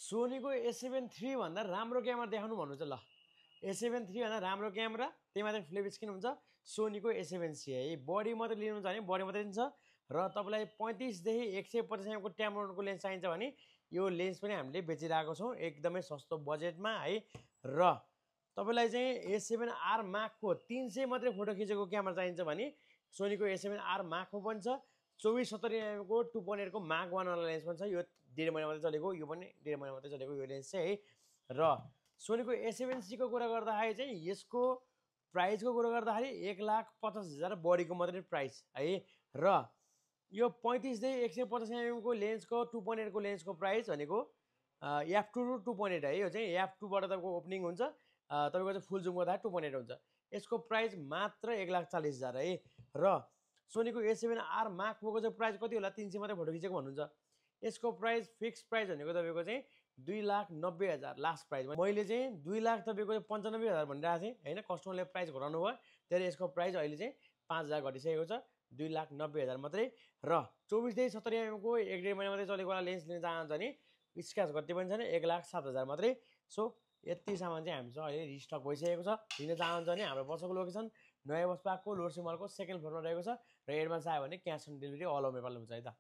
सोनीको A7 III भन्दा राम्रो क्यामेरा देखाउनु भन्नुहुन्छ ल। A7 III भन्दा राम्रो क्यामेरा, त्यही माथि फ्लिप स्क्रिन हुन्छ सोनीको A7C है। बडी मात्रै लिनुहुन्छ भने बडी मात्रै दिन्छ र तपाईँलाई 35 देखि 150 mm को ट्यामरोनको लेन्स चाहिन्छ भने यो लेन्स पनि हामीले बेचिरहेको छौँ एकदमै सस्तो बजेटमा है। र तपाईँलाई चाहिँ A7R Mark को 300 मात्रै फोटो खिचेको क्यामेरा चाहिन्छ भने सोनीको A7R Mark पनि छ। 24-70 mm को 2.8 को Mark 1 वाला लेन्स पनि छ। यो 1.5 महिना मात्रै चलेको, यो पनि 1.5 महिना मात्रै चलेको यो लेन्स चाहिँ है। र सोनीको A7C को कुरा गर्दाखेरि चाहिँ यसको प्राइसको कुरा गर्दाखेरि 1,50,000 बडीको मात्रै प्राइस है। र यो 35 देखि 150 mm को लेन्सको 2.8 को लेन्सको प्राइस भनेको f2 टु 2.8 है। यो चाहिँ f2 बाट तपाईँको ओपनिङ हुन्छ, तपाईँको चाहिँ फुल जुम गर्दाखेरि 2.8 हुन्छ। यसको प्राइस मात्र 1,40,000 है। र सोनीको A7R Mark को चाहिँ प्राइस कति होला, 300 मात्रै फोटो खिचेको भन्नुहुन्छ। यसको प्राइस फिक्स प्राइस भनेको तपाईँको चाहिँ 2,90,000 लास्ट प्राइस। मैले चाहिँ 2 लाख तपाईँको 95,000 भनिरहेको थिएँ होइन, कस्टमरले प्राइस घटाउनु भयो त्यसले यसको प्राइस अहिले चाहिँ 5,000 घटिसकेको छ, 2,90,000 मात्रै। र 24 देखि 70 mm को 1.5 महिना मात्रै चलेको वाला लेन्स लिन चाहन्छ भने स्क्र्याच गति पनि छैन, 1,07,000 मात्रै। सो यति सामान चाहिँ हामीसँग अहिले रिस्टक भइसकेको छ। लिन चाहन्छ भने हाम्रो पछिको लोकेसन नयाँ बस पार्कको लोड सिमलको सेकेन्ड फ्लोरमा रहेको छ र एडभान्स आयो भने cash on delivery all over नेपालमा हुन्छ है त।